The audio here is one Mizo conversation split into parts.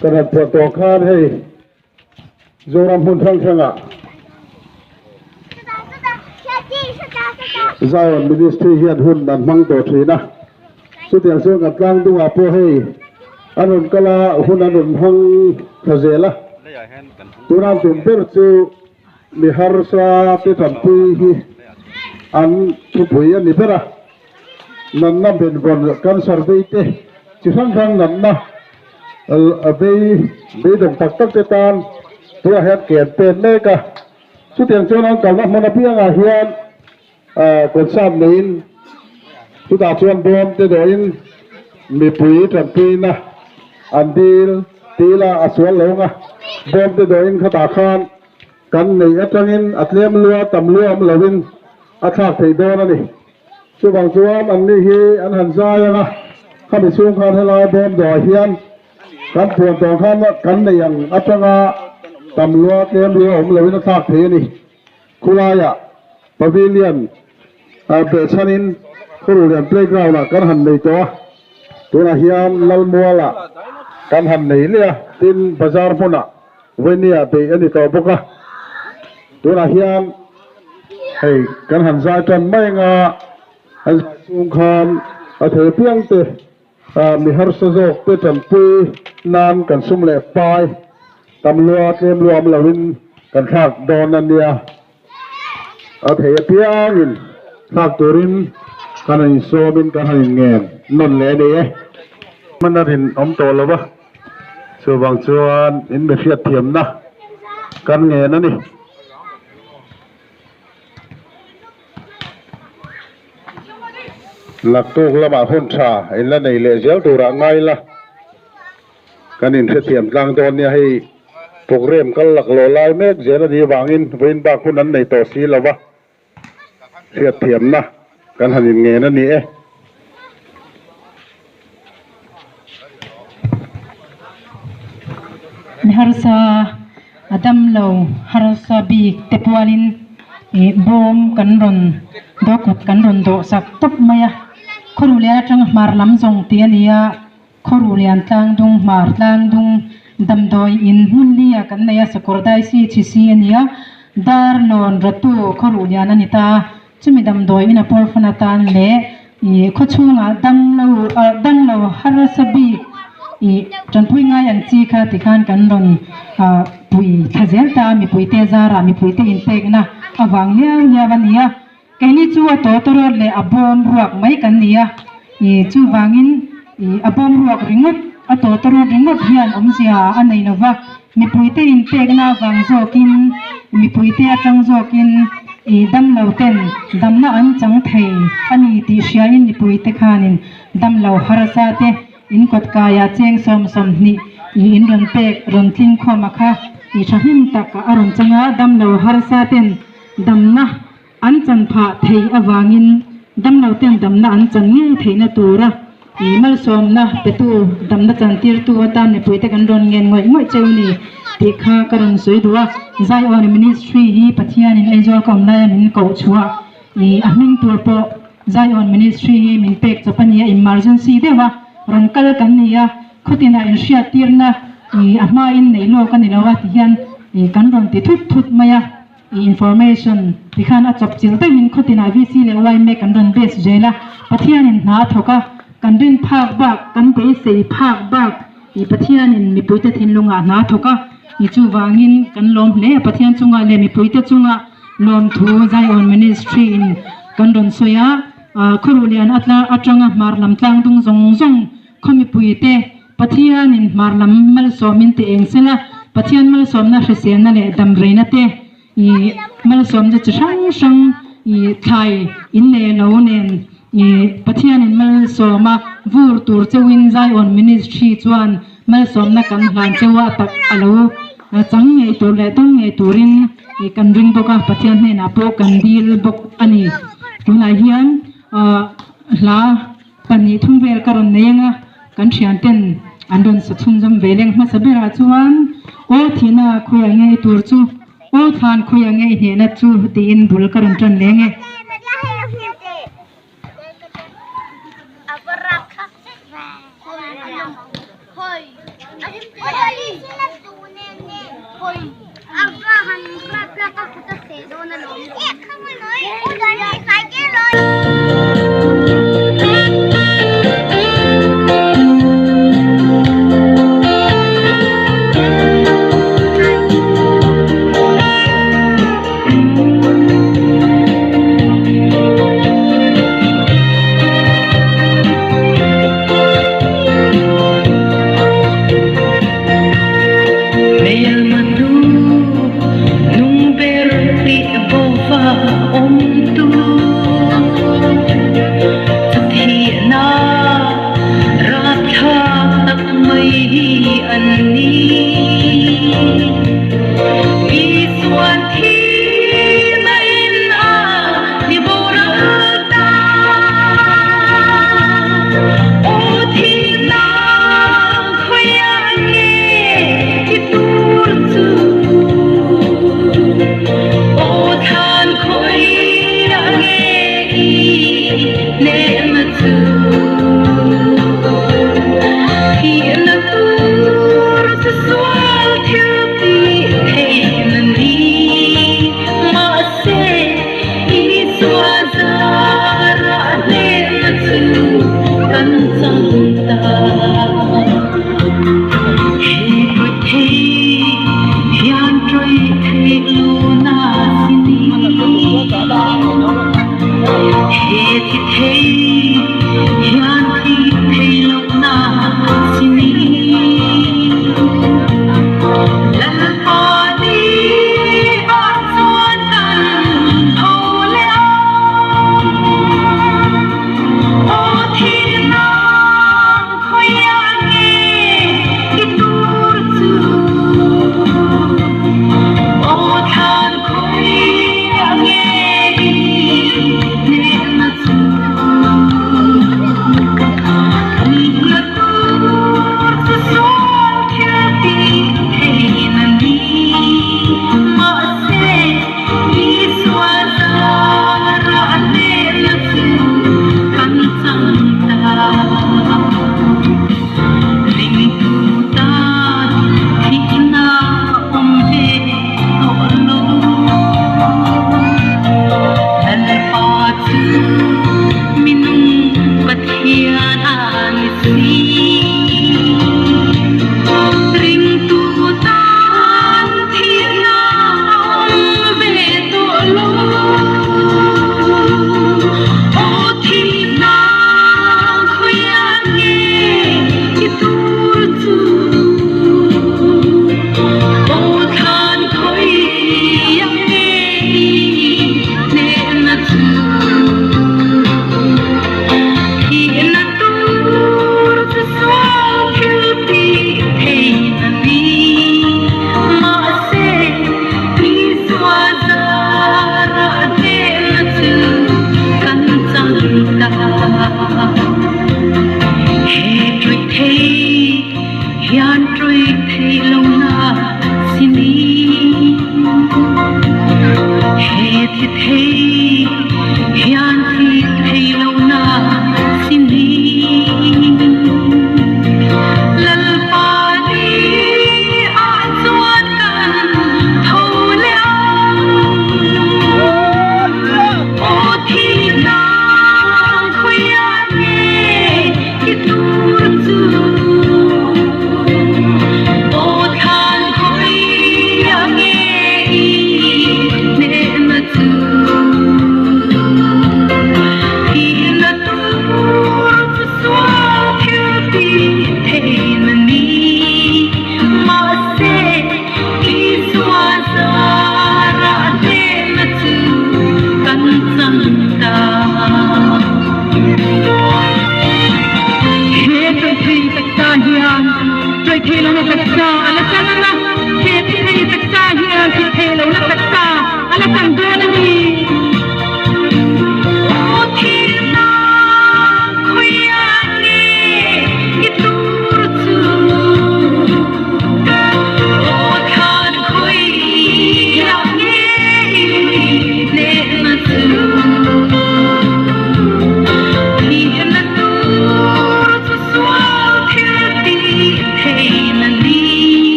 Kan han puan tawh khan hei Zoram hmun hrang hrangah Zion Ministry hian hun an hmang tawh thin a. Chutiang chuan kan tlang dungah pawh hei an rawn kal a, hun an rawn hmang thla zel a. Tuna an tum ber chu mi harsa te tanpui hi an thupui a ni ber a. Natna benvawn cancer vei te chi hrang hrang natna vei beidawng tak tak te tan tunah hian ke an pen mek a. Chutiang chuan an kalna hmun apiangah hian concert neiin chutah chuan bawm te dawhin mipui tanpuina an dil tih ila a sual lo ang a. Bawm te dawhin khatah khan kan neih atangin a tlem lua tam lua awm lovin a thlak theih dawn a ni. Chuvang chuan anni hi an han zai ang a, khami chhung khan helai bawm dawhah hian kan puan tawng khan kan nei ang atanga tam lua tlem lua awm loin a thlak thei a ni. Khulaiah Pavilion behchhanin Khawruhlian playground ah kan han nei tawh a, tunah hian Lalmualah kan han nei leh a, tin bazar hmunah Vawini-ah beih a ni tawh bawk a, tunah hian hei kan han zai tan mai anga an zai chhung khan a thei piang te mi harsa zawk te tanpui nan kan sum leh pai tam lua tlem lua awm loin kan thlak dawn a nia. A thei apiangin thlak turin kan han insawmin kan han inngen nawn leh a ni e. Hman a rinawm tawh lo va, chuvang chuan in mi hriatthiamna kan ngen a ni. Naktuk lamah hun tha in la nei leh zel turah ngai la, kan inhrethiam tlang dawn nia hei. Programme kal laklawh lai mek zel a nih avangin vawiin bak hun an nei tawh si lo va, hriatthiamna kan han inngen a ni e. Mi harsa a dam lo harsa bik te pualin ih bawm kan rawn dawkut kan rawn dawh sak tawp mai a, khawruhlian atanga hmar lam zawng tih a ni a. Khawruhlian tlangdung, hmar tlangdung, damdawi in hmun lia kan nei a, sakawr dai si chhi si a ni a, dar lawn ratu Khawruhlian a ni ta a, chumi damdawi in a pawr fan atan leh ih khaw chhungah damlo ah damlo harsa bik ih tanpui ngai ang chi kha tikhan kan rawn ah pui thla zel ta a, mipuite zarah mipuite inpekna avang liau liau a ni a. Keini chu a tawtawrawt leh a bawm ruak mai kan ni a, ih chuvangin ih a bawm ruak ringawt, a tawtawrawt ringawt hian awmzia a nei lo va, mipuite inpekna avang zawkin, mipuite atang zawkin ih damlo ten damna an chang thei a ni tih hriain mipuite khanin damlo harsa te in kawtkaiah cheng 20 ih in rawn pek rawn tling khawm a kha ih thahnem tak a rawn chang a, damlo harsa ten damna an chan phah theih avangin damlo ten damna an chan ngei theihna tura ih malsawmna petu damna chantirtu atan mipuite kan rawn ngen ngawih ngawih cheu ni tih kha ka rawn sawi duh a. Zion Ministry hi Pathianin Aizawl ka awm laia min koh chhuah ih a hming tur pawh Zion Ministry hi min pek chawp a ni a, emergency deuh a rawn kal kan ni a, khawtinah inhriattirna ih a hmain neih lawk a ni lo a ti hian ih kan rawn ti thut thut mai a. I information ti khan a chawp chilh deuhin khawtinah VC leh YMAC an rawn base zel a, Pathianin hna a thawk a, kan rin phak bak, kan beisei phak bak i Pathianin mipuite thinlungah hna a thawk a, i chuvangin kan lawm hle a, Pathian chungah leh mipuite chunga lawmthu Zion Ministry in kan rawn sawi a, Khawruhlian atla atanga hmar lam tlangdung zawng zawng khaw mipuite Pathianin hmar lam malsawmin ti eng sela, Pathian malsawmna hriselna leh damreina te i malsawmna chi hrang hrang i thlai in leh lo nen i Pathianin malsawma vur tur cheuhin Zion Ministry chuan malsawmna kan hlan cheu a tak a lo chang ngei tur leh dawng ngei turin i kan ring bawk a, Pathian hnenah pawh kan dil bawk a ni. Tunah hian hla. Pahnih thum vel ka rawn nei anga kan thian ten an rawn sa chhunzawm ve leng hmasa berah chuan aw thihna khawiah nge i tur chu aw thlan khawiah nge i hnehna chu tiin bul ka rawn tan leng e.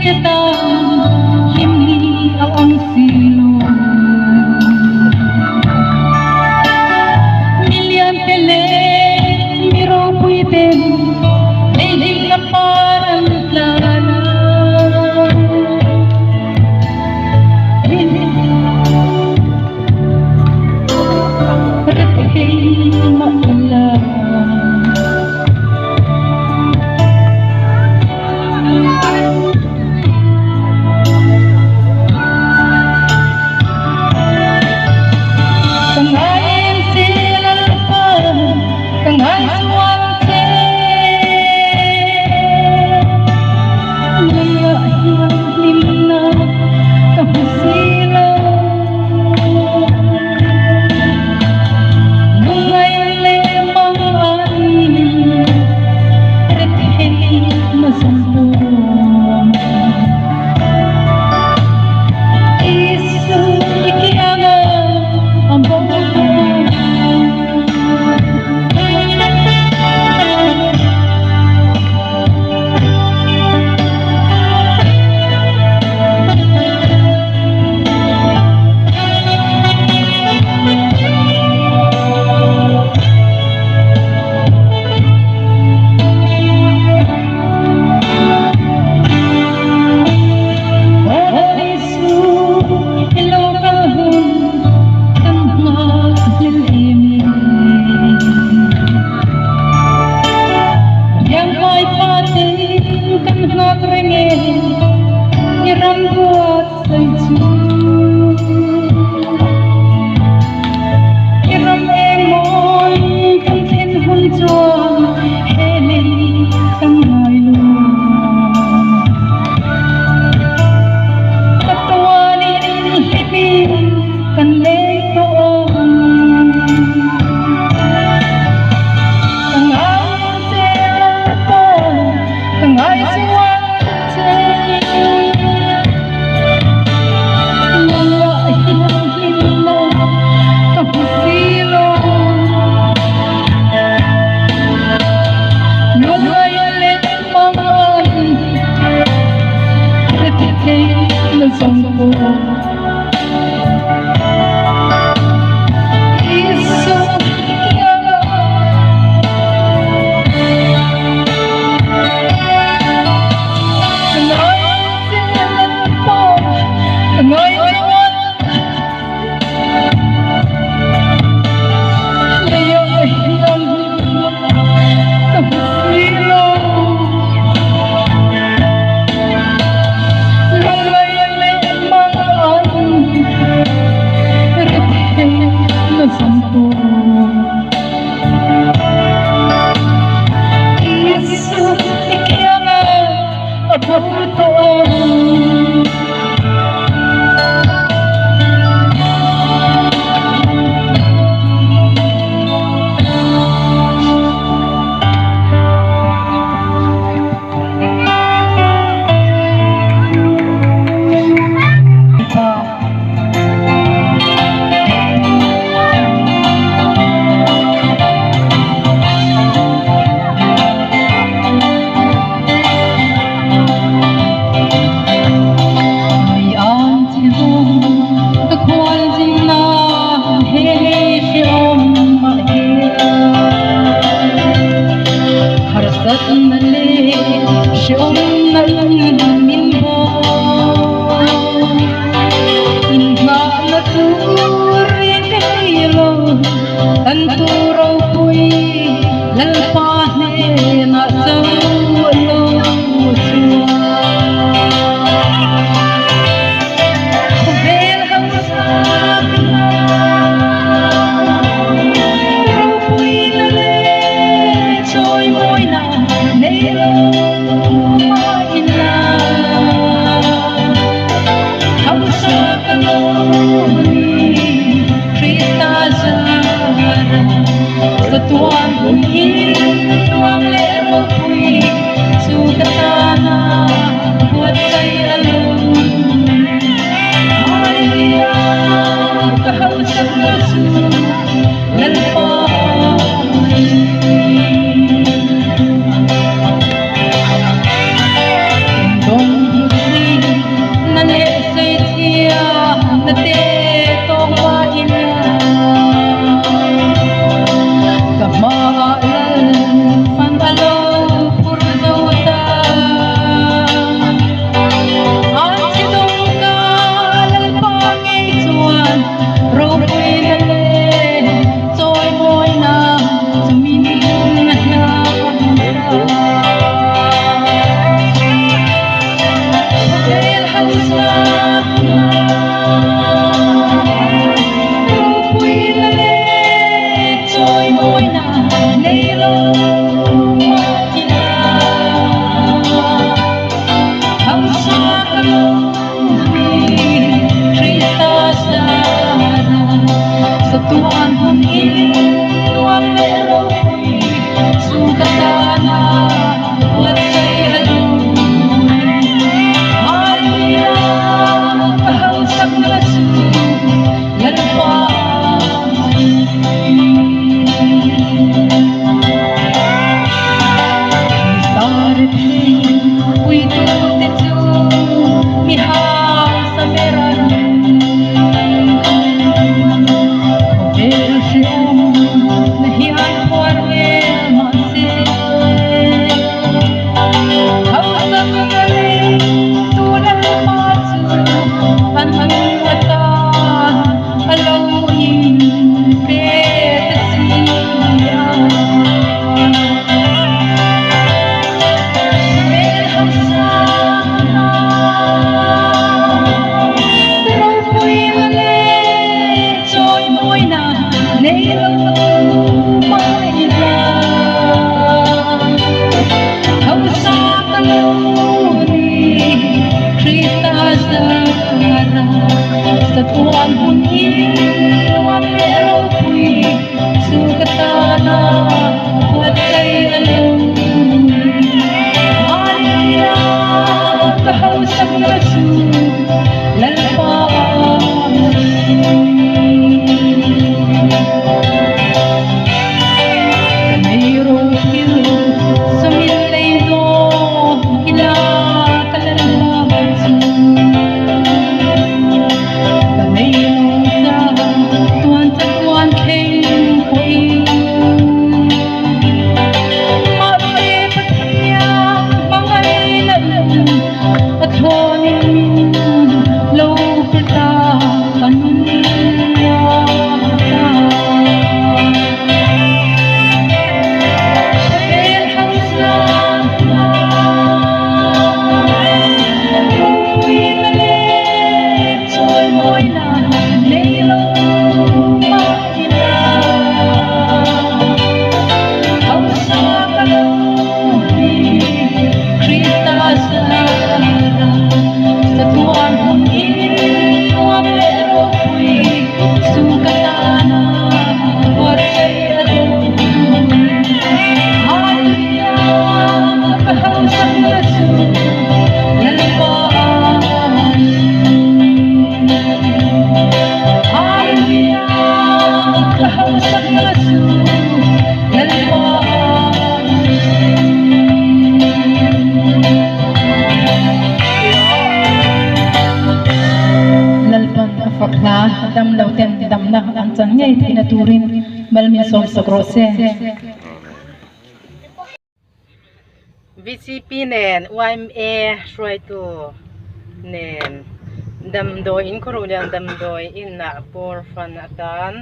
te tan hlim ni a awm si lo. Mi lian te leh mi ropui ten lei hlimna par an tlan a. na chu Lalpa Ka nei ro thil sawmin lei dawn ila ka Lalpa chu Ka nei lo sa tuan chatuan thleng pawhin Mahse Pathian hmangaihna in a thlawnin min lo pe ta ka nunna ta. Khawvel hausa hma ropuina leh chawimawina nei lo mah ila hausa ka lo ni Krista zara chatuan hun in nuam leh ropui chu ka tana buatsaih a lo ni. Hallelujah ka hausakna chu Lalpa a ni. Hallelujah ka hausakna chu Lalpa a ni. Lalpan a fak hla dam lo ten damna an chan ngei theihna turin malmin sawm sak rawh se. VCP nen YMA hruaitu nen damdawi in khawruh lian damdawi inah bawr fan atan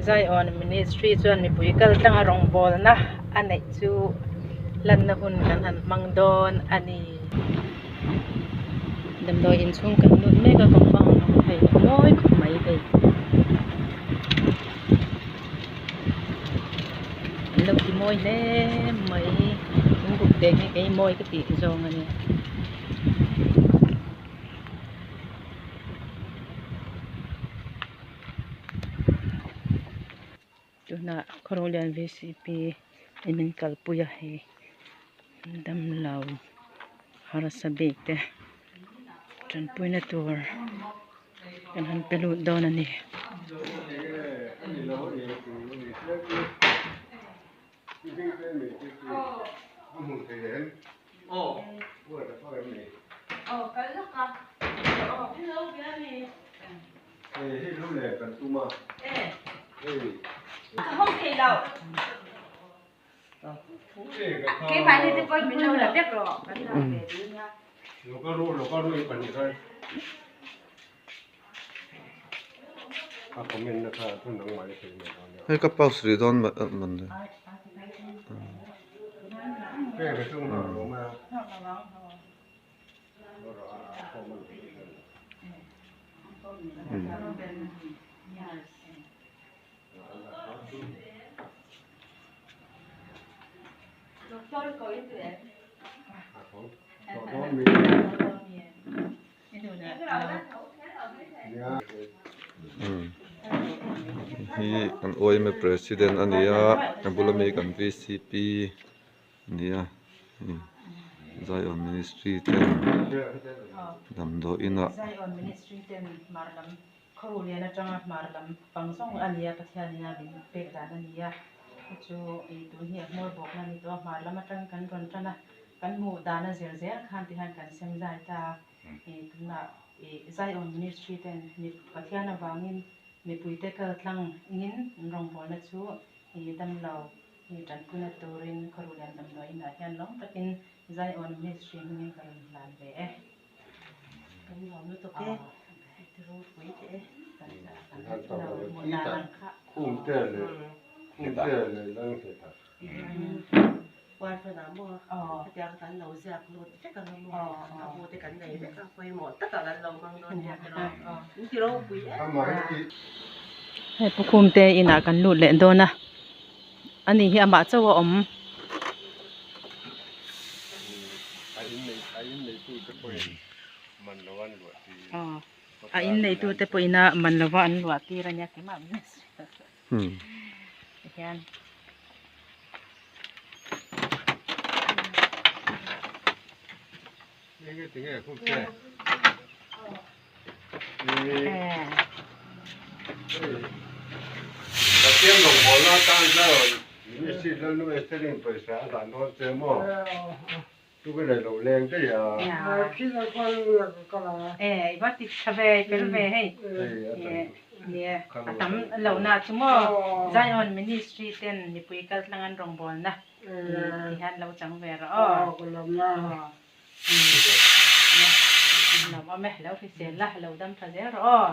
Zion Ministry chuan mipui kal tlanga rawngbawlna a neih chu hlanna hun kan han hmang dawn a ni. Damdawi inchhung kan lut mek a compound ang hei a mawi khawp mai hei. An lo ti mawi hle mai thingkuk te hi kei mawi ka tih zawng a nia. Tunah Khawruhlian V C P in min kalpui a hei damlo harsa bik te tanpuina tur kan han pe lut dawn a ni. Hei ka pause rih dawn man le. Hi kan yma president a ni a a bula mi kan vcp a ni a hei Zion ministry ten damdawi inah. Khaw lian atanga hmar lam pang zawng a nia Pathianina min pek dan a nia chu chu ih tun hi a hmawr bawkna a ni tawh a hmar lam atang kan rawn tan a kan hmuh dan a zir zel khan ti hian kan sem zai ta a ih tunah ih Zion Ministry ten mi Pathian avangin mipuite kal tlang ngin an rawngbawlna chu ih damlo ih tanpuina turin khawruh lian damdawi inah hian lawm takin Zion Ministry hmingin ka rawn hlan ve e. Kan nuam lutuk e, ti ropui teh e. Hei pu Khumte inah kan lut leh dawn a, ani hi amah chauh a awm. A in neitu te pawh ina man lova an luah tir a nia keimah min hian. E i va ti tha ve fel ve hei nia a tam lo na chu maw Zion Ministry ten mipui kal tlang an rawngbawlna ti hian lo chang ve rawh aw. Lo awm e lo hrisel la lo dam tha zel rawh aw.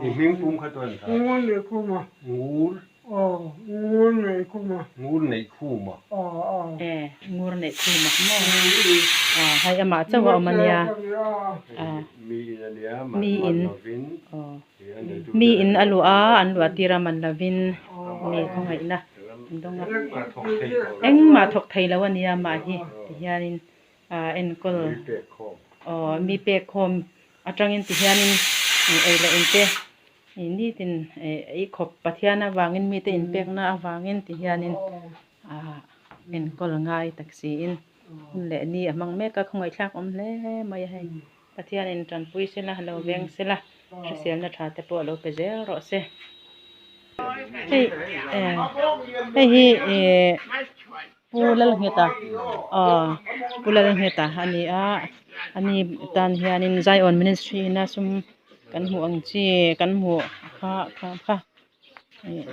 I hming pum kha chuan tha. Ngur nei khum a. Ngur. Aw, ngur nei khum a. Ngur nei khum a. Aw, aw. E, ngur nei khum a maw. Aw, hei amah chauh a awm a nia. Mi in a nia, mi in. Man lovin. Aw, mi in a luah a, an luah tir a man lovin mi khawngaihna an dawng a. Engmah thawk thei lo a nia mah hi tihianin enkawl aw mi pek khawm atangin tihianin ei leh in te nitin ei khawp Pathian avangin mite inpekna avangin tihianin enkawl ngai tak siin hun leh ni a hmang mek a khawngaihthlak awm hle mai a hei Pathianin tanpui sela lo veng sela hriselna tha te pawh lo pe zel rawh se. Hei hei hi ih Pu Lalngheta aw Pu Lalngheta a ni a ani tan hianin Zion Ministry ina sum kan hmuh ang chi kan hmuh kha kha kha ih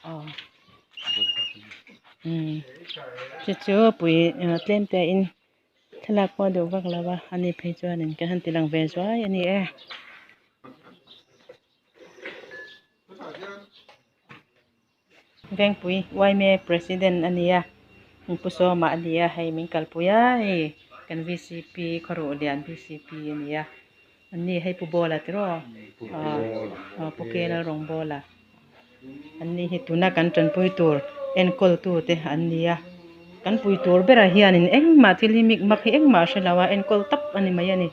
aw umm chu chu pui tlem te in thlalak pawh a duh vak lo a ani phei chuanin kan han ti lang ve zuai a ni e. Vengpui yma president a ni a pu Sawma a ni a hei min kalpui a hei kan vcp khawruh lian vcp a ni a an ni hei pu Bawla tiraw aw pu K Lalrawngbawla an ni hi tuna kan tanpui tur enkawl tu te an ni a kan pui tur berah hianin engmah thil hi mik mak hi engmah a hre lo a enkawl tap a ni mai a ni.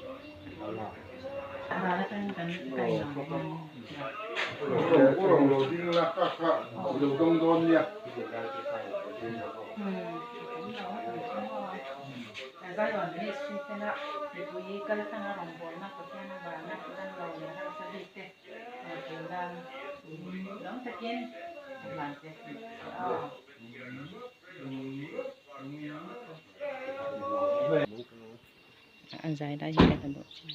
A zai lai hi ka duh chin.